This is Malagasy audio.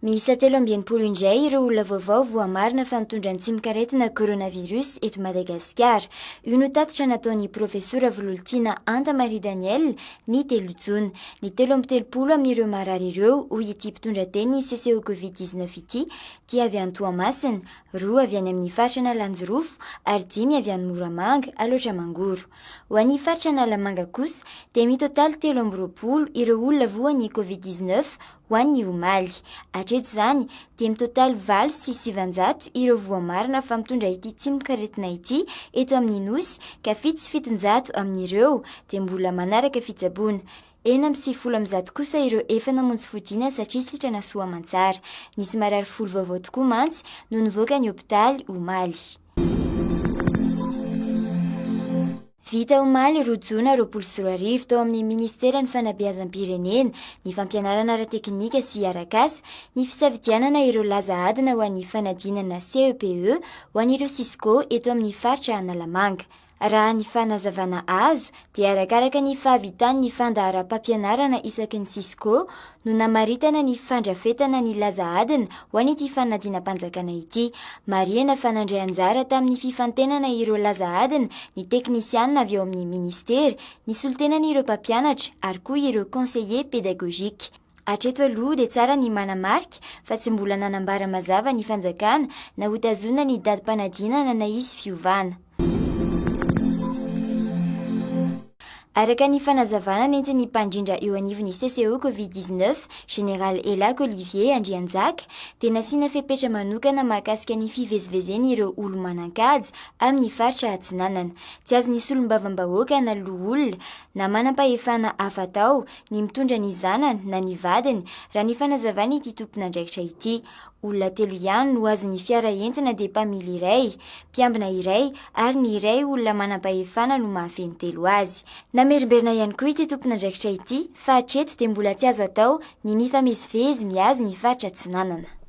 Miisa 63 indray ireo olona vaovao voamarina fa mitondra ny tsimokaretina coronavirus eto Madagasikara. Io no tatitra nataon'ny Profesora Vololtiana Anta Marie Danielle ny telo jona. Ny 33 amin'ireo marary ireo, hoy ity mpitondra tenin'ny CCO Covid 19 ity, dia avy any Toamasina, roa avy any amin'ny faritra Analanjirofo ary dimy avy any Moramanga, Alaotra Mangoro. Ho an'ny faritra Analamanga kosa dia mitotaly 23 ireo olona voan'ny Covid 19 ho an'ny omaly. Hatreto izany dia mitotaly 908 ireo voamarina fa mitondra ity tsimokaretina ity eto amin'ny Nosy ka 707 amin'ireo dia mbola manaraka fitsaboana. 196 kosa ireo efa namonjy fodiana satria sitrana soa aman-tsara. Nisy marary folo vaovao tokoa mantsy no nivoaka ny hopitaly omaly. Vita omaly roa jona 2020 tao amin'ny Ministeran'ny Fanabeazam-pirenena, ny Fampianarana ara-teknika sy arak'asa, ny fisafidianana ireo laza adina ho an'ny fanadinana CEPE ho an'ireo Cisco eto amin'ny faritra Analamanga. Raha ny fanazavana azo dia arakaraka ny fahavitan'ny fandaharam-pampianarana isaky ny Cisco no namaritana ny fandrafetana ny laza adina ho an'ity fanadinam-panjakana ity. Marihana fa nandray anjara tamin'ny fifantenana ireo laza adina ny teknisianina avy ao amin'ny minisitera, ny solontenan'ireo mpampianatra ary koa ireo conseillers pédagogiques. Hatreto aloha dia tsara ny manamarika fa tsy mbola nanambara mazava ny fanjakana na hotazonina ny datim-panadinana na hisy fiovana. Araka ny fanazavana nentin'ny mpandrindra eo anivon'ny CCO Covid 19, Général Elack Olivier Andrianjaka, dia nasiana fepetra manokana mahakasika ny fivezivezen'ireo olo-manan-kaja amin'ny faritra Atsinanana. Tsy azon'ny solombavambahoaka na loholona na manam-pahefana hafa atao ny mitondra ny zanany na ny vadiny, raha ny fanazavan'ity tompon'andraikitra ity. Olona telo ihany no azon'ny fiara entina dia mpamily iray, mpiambina iray ary ny iray olona manam-pahefana no mahafeno telo azy. Namerimberina ihany koa ity tompon'andraikitra ity fa hatreto dia mbola tsy azo atao ny mifamezivezy mihazo ny faritra Atsinanana.